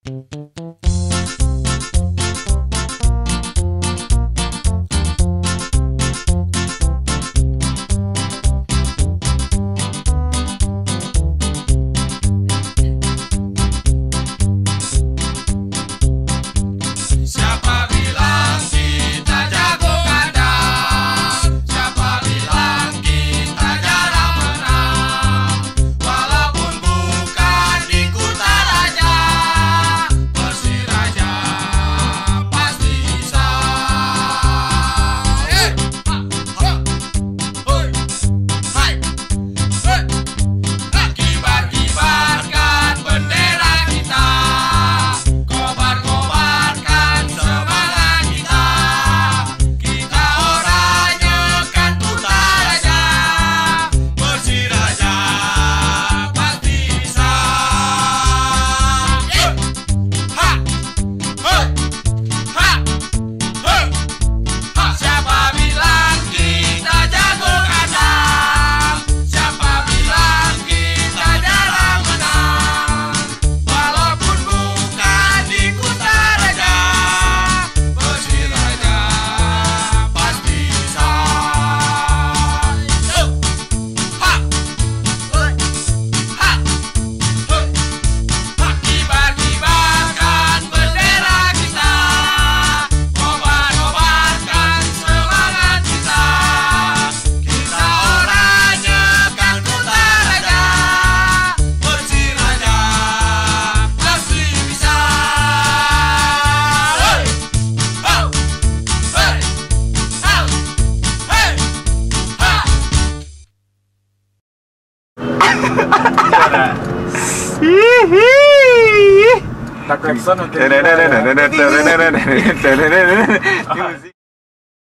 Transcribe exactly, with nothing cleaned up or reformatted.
Siapa bilang kita jago kandang? Siapa bilang kita jarang menang? Walaupun bukan di Kutaraja, Persiraja pasti bisa. Eh, ha, ha. Hoi! Hai! Hoi! Kibar-kibarkan bendera kita, kobar-kobarkan semangat kita. Kita oranye kan Kutaraja, Persiraja pasti bisa. Eh! Ha! Hoi! Ha! Hei! Ha! Siapa bilang kita jago kandang? Siapa bilang kita jarang menang? Walaupun bukan di Kutaraja, Persiraja pasti bisa. Yuk! Ha! Hoi! Ha! Hoi! Ha! Kibar-kibarkan bendera kita, kobar-kobarkan semangat kita. Kita oranye kan Kutaraja, Persiraja pasti bisa. Hoi! Ho! Hei! Ha! Hei! Ha! Tak klakson, oke.